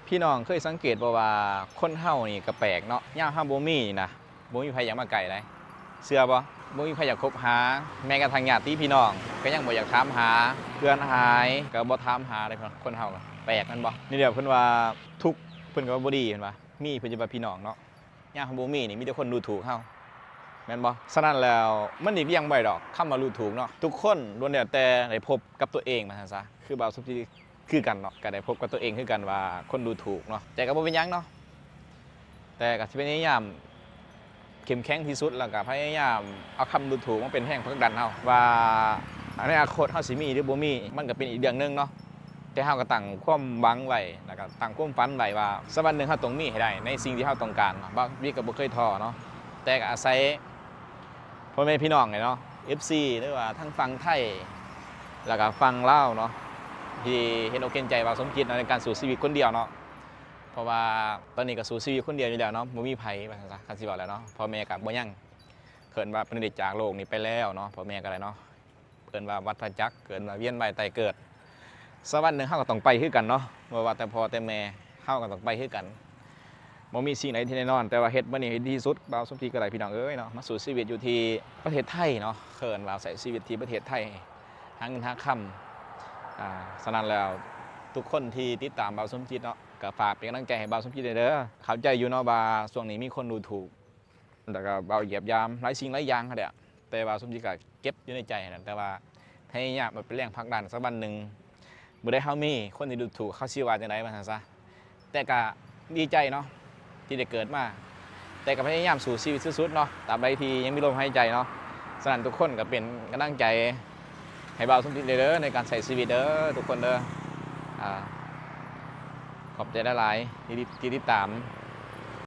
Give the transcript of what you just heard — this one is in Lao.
ພີ່ນ້ອງເຄີຍສັງເກດບໍ່ວ່າ ຄົນເຮົານີ້ກໍແປກເນາະ, ຍາມເຮົາບໍ່ມີນີ້ນະ ບໍ່ມີໃຜຢາກມາໃກ້ໃດ໋ ເຊື່ອບໍ່? ບໍ່ມີໃຜຢາກຄົບຫາ, ແມ້ກະທັ່ງຍາດຕິພີ່ນ້ອງກໍຍັງບໍ່ຢາກຖາມຫາ, ເພື່ອນຫາຍກໍບໍ່ຖາມຫາເດ້. ຄົນເຮົາກໍແປກແມ່ນບໍ່? ນີ້ແຫຼະ ເພິ່ນວ່າທຸກ ເພິ່ນກໍວ່າບໍ່ດີ ເພິ່ນວ່າ ມີ ເພິ່ນຈະວ່າພີ່ນ້ອງເນາະ, ຍາມເຮົາບໍ່ມີນີ້ ມີແຕ່ຄົນດູຖູກເຮົາ ແມ່ນບໍ່? ສະນັ້ນແລ້ວ ມັນຫຼີກລ່ຽງບໍ່ໄດ້ດອກ ຄຳວ່າດູຖູກເນາະ. ທຸກຄົນລ້ວນແລ້ວແຕ່ໄດ້ພົບກັບຕົວເອງ ວ່າຊັ້ນຊະ. ຄືບ່າວສົມຈິດຄືກັນເນາະ ກໍໄດ້ພົບກັບຕົວເອງຄືກັນວ່າ ຄົນດູຖູກເນາະ, ແຕ່ກໍບໍ່ເປັນຫຍັງເນາະ, ແຕ່ກໍຊິພະຍາຍາມເຂັ້ມແຂງທີ່ສຸດ ແລ້ວກໍພະຍາຍາມເອົາຄຳດູຖູກມາເປັນແຮງຜັກດັນເຮົາ ວ່າໃນອະນາຄົດເຮົາຊິມີ ຫຼື ບໍ່ມີ ມັນກໍເປັນອີກເລື່ອງໜຶ່ງເນາະ. ແຕ່ເຮົາກໍຕັ້ງຄວາມຫວັງໄວ້ ແລ້ວກໍຕັ້ງຄວາມຝັນໄວ້ວ່າ ສັກວັນໜຶ່ງເຮົາຕ້ອງມີໃຫ້ໄດ້ໃນສິ່ງທີ່ເຮົາຕ້ອງການເນາະ. ບ່າວສົມຈິດກໍບໍ່ເຄີຍທໍ້ເນາະ, ແຕ່ກໍອາໄສພໍ່ແມ່ພີ່ນ້ອງເນາະ ເອັຟຊີ ຫຼືວ່າທາງຝັ່ງໄທ ແລ້ວກໍຝັ່ງລາວເນາະ ທີ່ເຫັນອົກເຫັນໃຈບ່າວສົມຈິດເນາະ ໃນການສູ້ຊີວິດຄົນດຽວເນາະ. ເພາະວ່າຕອນນີ້ກໍສູ້ຊີວິດຄົນດຽວຢູ່ແລ້ວເນາະ, ບໍ່ມີໃຜ ວ່າຊັ້ນຊະ ຄັນຊິເວົ້າແລ້ວເນາະ. ພໍ່ແມ່ກໍບໍ່ຍັງ ເອີ້ນວ່າເພິ່ນໄດ້ຈາກໂລກນີ້ໄປແລ້ວເນາະ, ພໍ່ແມ່ກໍໄດ້ເນາະ ເອີ້ນວ່າວັດຕະຈັກ ເອີ້ນວ່າວຽນວ່າຍຕາຍເກີດ. ສັກວັນໜຶ່ງເຮົາກໍຕ້ອງໄປຄືກັນເນາະ, ບໍ່ວ່າແຕ່ພໍ່ແຕ່ແມ່ ເຮົາກໍຕ້ອງໄປຄືກັນ. ບໍ່ມີສິ່ງໃດທີ່ແນ່ນອນ, ແຕ່ວ່າເຮັດມື້ນີ້ໃຫ້ດີທີ່ສຸດ ບ່າວສົມຈິດກໍໄດ້ ພີ່ນ້ອງເອີຍເນາະ. ມາສູ້ຊີວິດຢູ່ທີ່ປະເທດໄທເນາະ, ເອີ້ນວ່າໃຊ້ຊີວິດທີ່ປະເທດໄທ ຫາເງິນຫາຄຳ. ອາ ສະນັ້ນແລ້ວ ທຸກຄົນທີ່ຕິດຕາມບ່າວສົມຈິດເນາະ ກໍຝາກເປັນກຳລັງໃຈໃຫ້ບ່າວສົມຈິດແດ່ເດີ. ເຂົ້າໃຈຢູ່ເນາະວ່າຊ່ວງນີ້ມີຄົນດູຖູກ ແລ້ວກໍເວົ້າຢຽບຢາມຫຼາຍສິ່ງຫຼາຍຢ່າງຫັ້ນແຫຼະ, ແຕ່ວ່າສົມຈິດກໍເກັບຢູ່ໃນໃຈຫັ້ນນະ, ແຕ່ວ່າພະຍາຍາມເອົາເປັນແຮງຜັກດັນ. ສັກວັນໜຶ່ງ ມື້ໃດເຮົາມີ ຄົນທີ່ດູຖູກເຂົາຊິວ່າຈັ່ງໃດ ວ່າຊັ້ນຊະ. ແຕ່ກໍດີໃຈເນາະ ທີ່ໄດ້ເກີດມາ, ແຕ່ກໍພະຍາຍາມສູ້ຊີວິດສຸດໆເນາະ ຕາບໃດທີ່ຍັງມີລົມຫາຍໃຈເນາະ. ສະນັ້ນທຸກຄົນກໍເປັນກຳລັງໃຈໃຫ້ບ່າວສົມຈິດເດີ ໃນການໃຊ້ຊີວິດເດີ ທຸກຄົນເດີ. ອາ ຂອບໃຈຫຼາຍໆ ທີ່ ທີ່ຕິດຕາມ.